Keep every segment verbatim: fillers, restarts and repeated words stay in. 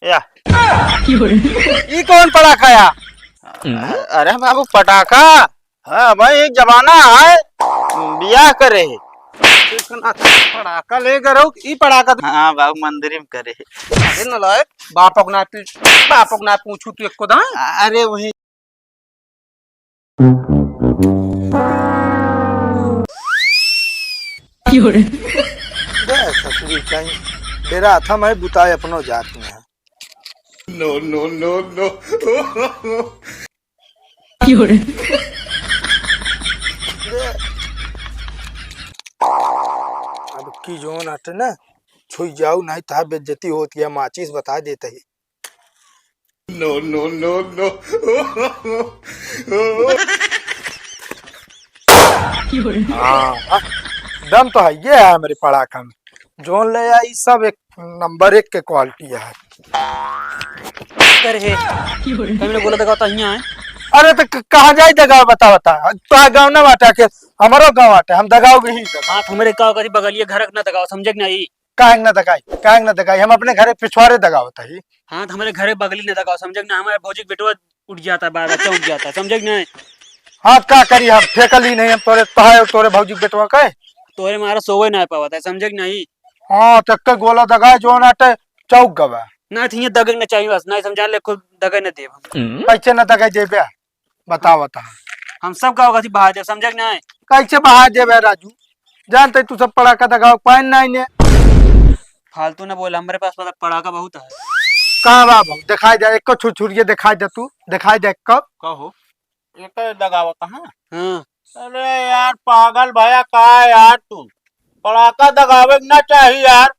या। ई कौन पड़ाका या? अरे बाबू, पटाखा। हाँ भाई, एक जमाना है, बियाह करे। पड़ाका लेके रहो, ई पड़ाका। हाँ बाबू, मंदिर में करे। अरे नलायक, बाप को ना पी-, बाप को ना पूछू तू एको दाई। अरे वही। बे ससुरी कहीं, बेरा था मैं बुताए अपनो जात में है। No, no, no, no। अब की जोन हटे ना, छुई जाऊ नहीं ता बेइज्जती होती है, माचिस बता देते ही। No, no, no, no। हाँ, हाँ, दम तो है ये है मेरे पड़ाका में। जोन ले आई सब एक नंबर एक के क्वालिटी है। कर हे। कहीं ने बोला दगावत हियाँ है। अरे तो क-, कहाँ जाई दगाव बता बता। तो गाँव ना बाटा के, हमारो गाँव आटे, हम दगाव भी ही दगाव। हाँ, तो हमारे गाँव का थी बगलिए घर ना दगाव, समझे कि नहीं? काहे न दगाई, काहे न दगाई, हम अपने घरे पिछवारे दगावत हई। हाँ, तो हमारे घरे बगली न दगाव, समझे कि ना? हमारे भौजी के बेटवा उठ जाता है, बार बार चौंक जाता है, समझे कि नहीं? हाँ, का करी हम, फेंकल ही नहीं हम तोरे, तोहे और तोरे भौजी के बेटवा के। तोरे मारा सोवे ना पावत है, समझे कि नहीं? हाँ, तो एक गोला दगाए जो ना टे चौक गवा। ना, तो ये दगे न चाहिए बस, नहीं समझा ले, खुद दगे न देब हम। कैसे न दगाई देबे? बताओ, बता। हम सब गाँव गथी बहा देब, समझे कि नहीं? कैसे बहा देबे राजू? जानते तू सब पड़ाका दगाव पाइन नहीं ने। फालतू ना बोल, हमारे पास पता पड़ाका बहुत है। कहाँ बा बाबू? दिखाई दे, एक छुरछुरिया दिखाई दे तू, दिखाई दे एक। कहो। एक दगावत, हाँ? हाँ। अरे यार, पागल भया का यार तू? पड़ाका दगावे के ना चाही यार।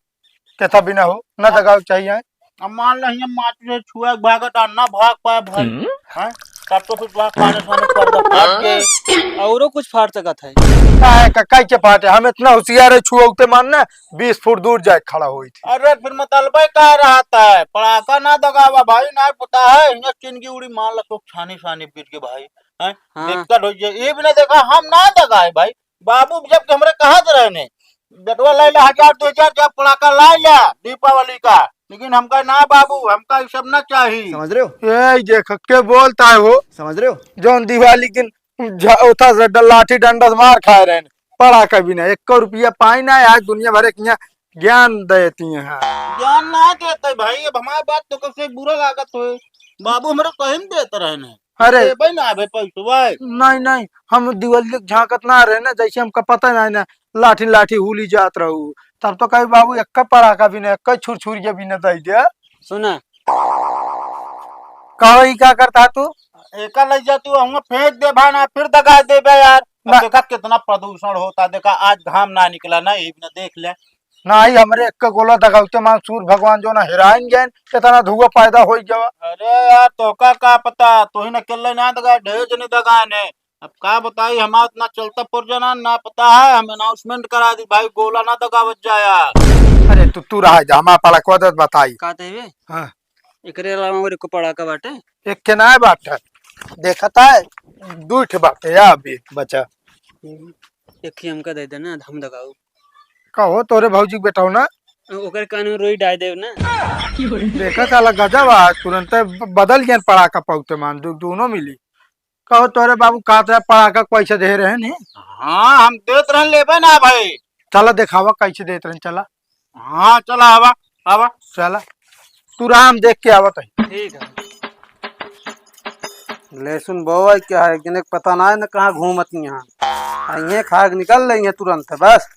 कैसा भी ना हो, ना दगावे के चाहिए। अब मान लो, हियाँ माचिस से छुआ के भागत आ, ना भाग पाए भाई। हम्म। हैं? तब तो फिर वहाँ काने साने पर्दा फाट गए। औरो कुछ फाट सकत है। काहे का, काहे के फाटे? हम इतना होशियार है, छुआ उठे मान ना, बीस फुट दूर जाए खड़ा होई थी। अरे फिर मतलबे का रहता है? पड़ाका ना दगावा भाई, ना पता है, हियाँ चिनगी उड़ी मान लो, तो छानी छानी पीट के भाई। हैं? हाँ। दिक्कत हो जाए, ये भी ना देखा, हम ना दगाए भाई। बाबू जब के हमरे कहत रहे ने, "बेटवा लाई ला हजार दो हजार, जब पड़ाका लाई ला दीपावली का," लेकिन हमका, "ना बाबू, हमका ई सब ना चाही।" समझ रहे हो? ए, देख, के बोलता है वो? समझ रहे हो? जौन दिवाली दिन झ-, ओथा से ड-, लाठी डंडा से मार खाए रहे ने, पड़ाका भी ना, एको रुपया पाई ना, आज दुनिया भर के यहाँ ज्ञान देती हैं। ज्ञान ना देते भाई, अब हमारी बात तो कैसे बुरा लागत हो, बाबू हमरे कहीं देते रहे ने। अरे। देबे ना अबे पैसवा। नहीं, नहीं, हम दिवाली के झांकत ना रहे ना, जैसे हमका पता नहीं ना, लाठी लाठी हुली जात रहू, तब तो कही, "बाबू, एक पड़ाका भी ना, एक छुरछुरिया भी ना दे दे।" सुना। कहो, ई का करता तू? एका ले जा तू, हम फेंक दे भाई ना, फिर दगा देबे यार। अब ना। देखा कितना प्रदूषण होता, देखा आज घाम ना निकला ना, ये भी ना देख ले। नाही, हमरे एक गोला दगावते मान सूर भगवान जो ना हेराइन गए, इतना धुआं पैदा हो गया। अरे यार, तोका का पता, तोही न अकेले ना दगा, ढेर जने दगा ने। अब का बताई, हमार इतना चलता पुरजना ना पता है, हम announcement करा दी भाई, गोला ना दगावत जाया। अरे तू, तू रहा जा, हमार पड़कवा दत बताई। का देवे? हाँ। एकरे अलावा और एको पड़ाका बाटे? एक के ना बाटे, देखता है, दू ठे बाटे या अभी बचा। एक ही हमका दे देना, हम दगाऊ। कहो तोरे भौजी के बेटा हो ना? ओकर कान में रोई डाल देव ना। देखा साला गजब आ, तुरंत ब-, बदल गया पड़ाका पौते मान, दो-, दोनों मिली। कहो तोरे बाबू का तोरा पड़ाका कैसे दे रहे हैं? हाँ, हम देत रहन, लेबे ना भाई। चला देखावा कैसे देत रहन, चला। हाँ, चला आवा, आवा। चला, तू राम देख के आवत है। ठीक है। लहसुन बोवा क्या है, किने के पता ना है ना कहाँ घूमत यहाँ। आ, ये खा के निकल लेंगे तुरंत, बस।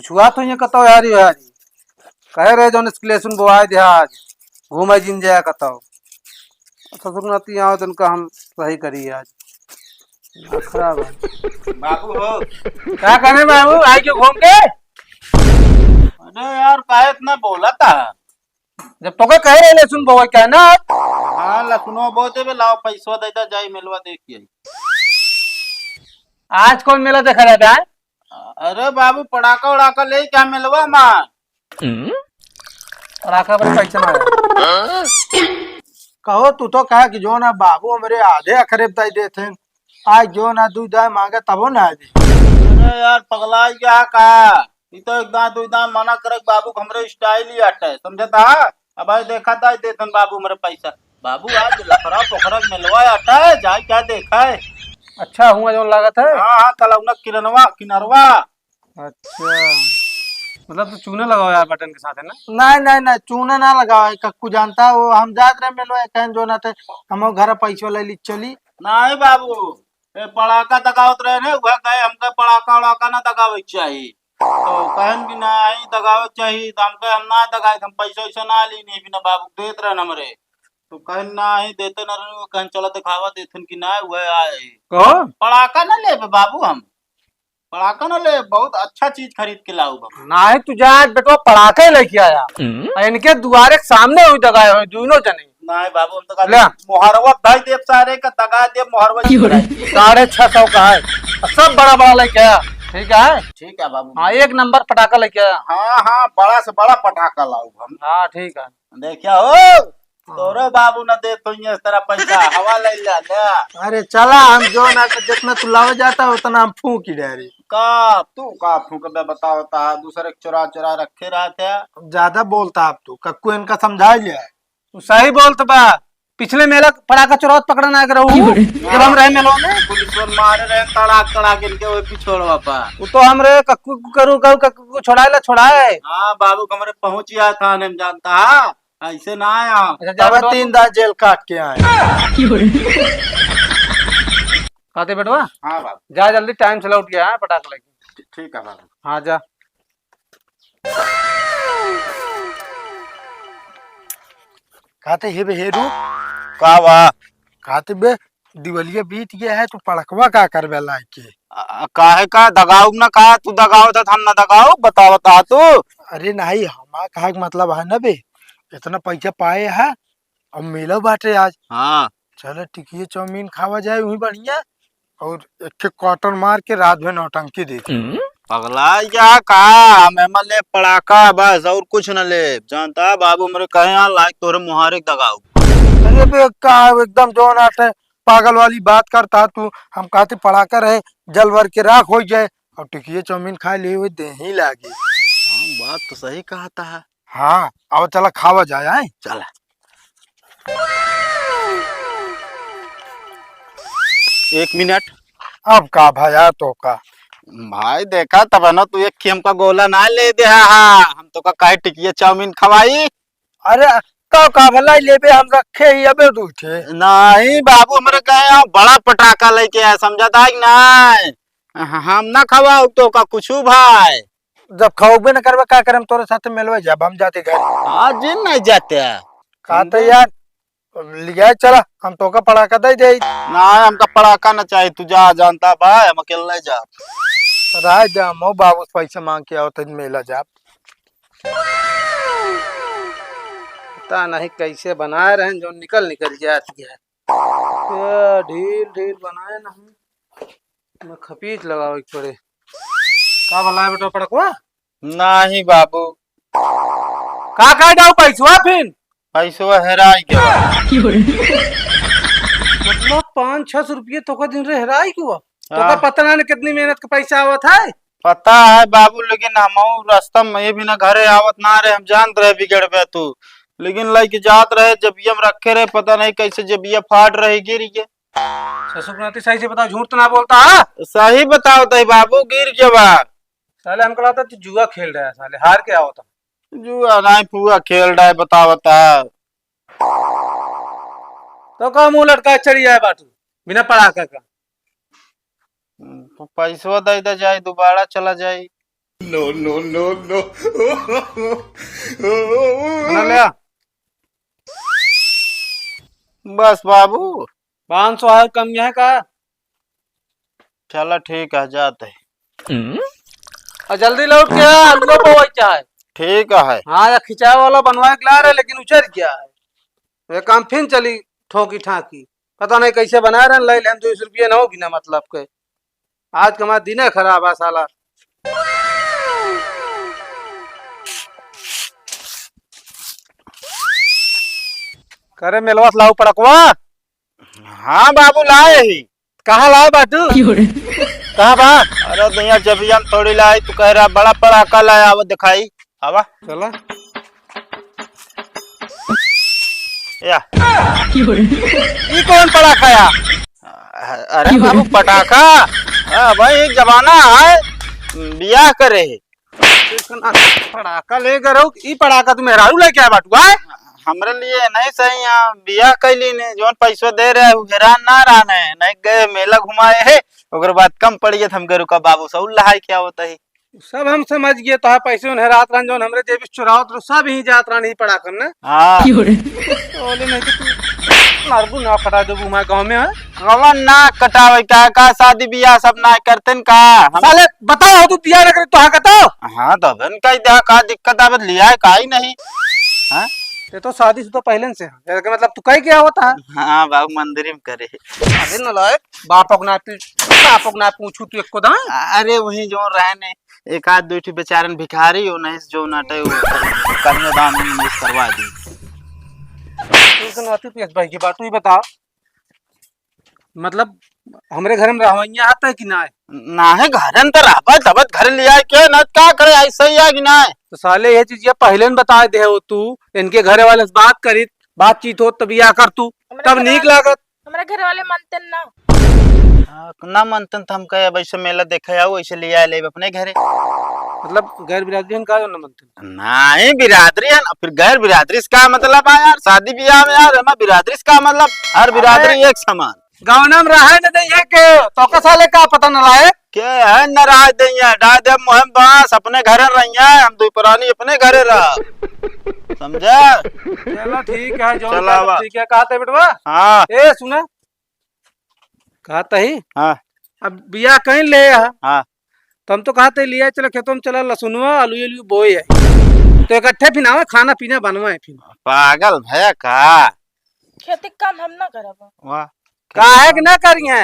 छुआ तो ये कतो यारी हो यारी। कहे रहे जौन इसके लहसुन बोवाए दे आज, घूमे जिन जाया कतो। ससुर नाती आओ तो उनका हम सही करी आज। खराब है। बाबू हो। का करे बाबू, आई के घूम के? अरे यार, काहे इतना बोला था? जब तोके कहे रहे लहसुन बोवे के ना। हाँ, लहसुनो बो देबे, लाओ पैसवा दे दे, जाई मेलवा देख के आई। आज कौन मेला देखा जाता है? अरे बाबू, पड़ाका उड़ाका ले क्या मेलवा मा? पड़ाका पर कैसे ना आया? कहो, तू तो कहा कि जो ना बाबू हमरे आधे अखरे बताई देते हैं, आज जो ना दू दाय मांगे तबो ना दे। अरे यार, पगला गया का? ई तो एक दांत, दू दांत मना करे, बाबू के हमरे style ही हटे, समझता? अब आज देखा था, देतन बाबू हमरे पैसा। बाबू, आज लखरा पोखरा के मेलवा आता है, जाए क्या देखा है? अच्छा हुआ जौन लागत है। हाँ, हाँ, कलौना किरनवा, किनरवा। अच्छा, मतलब तू चूना लगावा यार बटन के साथ, है ना? नहीं, नहीं, नहीं, चूना ना लगावा, कक्कू जानता है, वो हम जात रहे मेलवा, कहें जो ना थे, हम घर पैसा ले ली चली। नहीं बाबू, ए, पड़ाका दगावत रहे ने, वह कहे हमके पड़ाका उड़ाका ना दगावे के चाही। तो कहन कि नहीं दगावे के चाही, तो हमके हम ना दगाई, हम पैसा वैसा ना ली, नहीं बिना बाबू देत रहन हमरे। तो कहन नहीं देते न रहे, वो कहन चला दिखावा देथन कि नहीं, वह आए। कहो? पड़ाका ना लेबे बाबू हम, पड़ाका ना ले, बहुत अच्छा चीज खरीद के लाऊ बाबू। नहीं तू जा बेटवा, पड़ाका ही लेके आया। हम्म। आ इनके दुआरे के सामने हुई दगाए हुए दोनों जने। नहीं बाबू, हम तो ले। मोहरवा भाई देव सारे का दगा देव, मोहरवा की हो रे? साढ़े छह सौ का है, सब बड़ा बड़ा लेके आया। ठीक है, ठीक है बाबू। हाँ, एक नंबर पटाखा लेके आया। हाँ, हाँ, बड़ा से बड़ा पटाखा लाऊ हम। हाँ, ठीक है। देखिया हो, हाँ। तोरो बाबू न दे तो इस तरह पैसा हवा ले ले, ले। अरे चला, हम जो ना के जितना तू लावे जाता उतना हम फूंक ही डारी। का तू का फूंकबे बताओ ता, दूसरे के चुरा चुरा रखे रहते। ज्यादा बोलता अब तू, कक्कू इनका समझा लिया। तू सही बोलत बा। पिछले मेला पड़ाका चोरावत पकड़न आ के रहू, क्यों रे? जब हम रहे मेलवा में। पुलिस वाले मारे रहे तड़ाक तड़ाक इनके, वो पिछोड़वा पा। वो तो हमरे कक्कू को करू, करू कक्कू को छोड़ाए ला छोड़ाए। हाँ बाबू, हमरे पहुंच गया थाने में जानता है, ऐसे ना आया। अच्छा, जा तबे बेटवा। तीन दांत जेल काट के आए। क्यों रे? कहते बेटवा, हाँ बाबू। जा जल्दी, टाइम से लौट गया है पटाखा लेके। ठीक है बाबू। हाँ जा। कहते हे बे हेरू। का बा? कहते बे दिवलिया बीत गया है, तू पड़कवा का करबे लाइके? आ, काहे का दगाऊ ना का, तू दगाओ था, हम ना दगाओ, बताओ ता तू। अरे नहीं, हमार कहे के मतलब है ना बे, इतना पैसा पाए है, अब मेला बाटे आज। हाँ। चलो टिकिया चाउमीन खावा जाए वही बढ़िया, और एक ठे क्वार्टर मार के रात भर नौटंकी देखी। पगला या का? हम एमा ले पड़ाका बस, और कुछ न ले। जानता है बाबू, हमरे कहे यहाँ लाइक तोहरे मुहारे के दगाऊ। अरे बे का एकदम जौन आटे पागल वाली बात करता तू। हम कहते पड़ाका रहे, जल भर के राख हो जाए और टिकिया चाउमीन खा ले हुए देही लागे। हाँ, बात तो सही कहता है। हाँ, अब चला खावा जाए, आए? चला। एक मिनट। अब का भया तो का? भाई देखा तब न तू एक खी हमका गोला ना ले दे हा, हम तो का काहे टिकिया चाउमीन खवाई? अरे तो का भला लेबे, हम रखे ही अबे दू ठे। नहीं बाबू, हमरे कहे यहाँ बड़ा पटाखा लेके आए, समझा था कि नहीं? हम ना खवाऊ तो का कुछ भाई। जब खवाबे न करबे, का करम तोरे साथ मेलवे जाब, हम जाते घर। हाँ, जिन नहीं जाते। का तो यार, लिया चला, हम तोका पड़ाका दे दे। ना, हमका पड़ाका ना चाहिए, तू जा, जानता भाई, हम अकेले जा। रह जा, मो बाबू से पैसे मांग के आओ, तब मेला जाब। पता नहीं कैसे बनाए रहन, जो निकल निकल जाती है। ये ढील ढील बनाए ना, मैं खपीच लगावे के पड़े। का भला है बेटा पड़कवा? नहीं बाबू। का कह जाऊ पैसवा फिर? पैसवा हेराई गवा। मतलब पाँच छह सौ रुपये तोका दिन रे हेराई गवा? तोका हाँ। पता ना कितनी मेहनत का पैसा आवत है। पता है बाबू, लेकिन हम रास्ता में ये भी ना घरे आवत ना रहे, हम जानत रहे बिगड़बे तू, लेकिन लइके जात रहे, जेबिया में रखे रहे, पता नहीं कैसे जेबिया फाट रहे, गिर गए। ससुर नाती सही से बताओ, झूठ तो ना बोलता है? सही बताओ तई बाबू, गिर गवा। साले हमको लगता तू जुआ खेल रहा है, साले हार के आवत है। जुआ नहीं, पुआ खेल रहा है, बतावता है। तो का मुंह लटका चढ़ी जाए बाटू, बिना पड़ाका का? तो पैसवा दे दे जाए, दोबारा चला जाए। No, no, no, no। बना लिया। बस बाबू। पाँच सौ है, कम है का? चला ठीक है, जाते हैं। और जल्दी लौट के आ, आलूओ बोवई के है। ठीक है। हाँ, या खिंचाए वाला बनवाए के ला रहे, लेकिन उचर गया है। वे काम फिर चली ठोकी ठाकी। पता नहीं कैसे बना रहे, ले लेन दो सौ रुपये न होगी ना मतलब के। आज का हमारा दिने खराब है साला। करे मेलवा से लाऊ पड़कवा। हाँ बाबू, लाए ही। कहाँ लाए बाटू? कहाँ बा? अरे दैया, जब हम थोड़ी लाए, तू कह रहा बड़ा पड़ाका लाया, वो दिखाई। आवा। चला। या। ई कौन पटाखा या? अरे बाबू, पटाखा। हाँ भाई, एक जमाना है, बियाह करे है। पटाखा लेके रहो, ई पटाखा तू मेहरारू लेके आए बाटू, आए? हमरे लिए नहीं सही, यहाँ बियाह कैली ने, जौन पैसो दे रहे, उ हैरान ना रहने, नहीं गए मेला घुमाए है, ओकर बाद कम पड़ गया, हम गरू का बाबू सौ लहाई क्या होता है। सब हम समझ गए, तोहार पैसे उन्हें रात रान जौन हमरे जेब से चुरावत रहो, सब ही जात रान ही पटाखन ना। हाँ। बोले नहीं तो तू मारबू ना, कटा देबू हमारे गाँव में, हाँ? कवन ना कटावे का, का शादी बियाह सब ना करते न का? हम साले बताओ, तू बियाह ना करे तो हाँ बताओ। हाँ, तो अबे न कही दे, का दिक्कत आवे, लिया है का ही नहीं? हाँ? ये तो शादी से तो पहले से है, यार, मतलब तू कही क्या होता है? हाँ बाबू, मंदिर में करे। अरे नलायक, बाप को ना पी-, बाप को ना पूछू तू एक को दाएं? अरे वही जो रहे ने, एक आध दो ठो बेचारन भिखारी हो नहीं, जो नाटे वो कन्यादान उन्नीस करवा दी। तू सुन, अति पेश भाई की बात, तू ही बता, मतलब, हमरे घर में रहवैया आता है कि ना है? ना है, घरन तो रहबा, तबत घर लिया के ना, का करे, ऐसा ही है कि ना है? तो साले, ये चीज ये पहले न बताए दे हो तू, इनके घरे वाले से बात करी, बातचीत हो, तब या कर तू, हमरे तब घर नीक वाले, लागत। हमरे घर वाले मानते ना। हाँ, ना मानते तो हम कहे, अब ऐसे मेला देखे आओ, ऐसे लिया ले अपने घरे। मतलब, गैर बिरादरी हन का जो ना मानते? नहीं, बिरादरी है ना, फिर गैर बिरादरी से का मतलब है यार? शादी ब्याह में यार, हमार बिरादरी से का मतलब? हर बिरादरी अरे, एक समान। गौना में रहे न दइहे के, तो का साले का पता न लाए? के है न रहे दइहे, डाल दे मुँह में बांस, अपने घर रहिए, हम दुई प्राणी अपने घरे रह। समझा? चलो ठीक है, जो चला बा। ठीक है, कहा थे बेटवा? हाँ। ए, सुना, कहा तही? हाँ। अब बियाह कहीं ले आ। हाँ। तो हम तो कहा तही लिया चला खेतों में, चला लसुनवा, आलू, आलू बोए है। तो इकट्ठे फिर आवे, खाना पीना बनवा है फिर। पागल भया का? खेती के काम हम ना करब। वाह। काहे के ना करिए?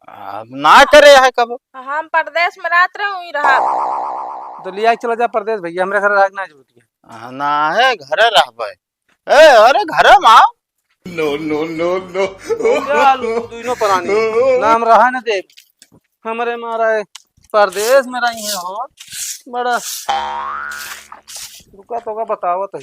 अब ना करे है कब? हम परदेश में रहत रहे, वहीं रहा। तो लिया चला जा परदेश भैया, हमरे घर रहे के ना जरूरत है। हाँ, ना है, घरे रहबे। ए, अरे घरे में आओ। No, no, no, no। हो गया आलू, दुइनो प्राणी। ना हम रहा न देब। हमरे मारा है, परदेश में रही है हो। बड़ा रुका तो का बतावत है।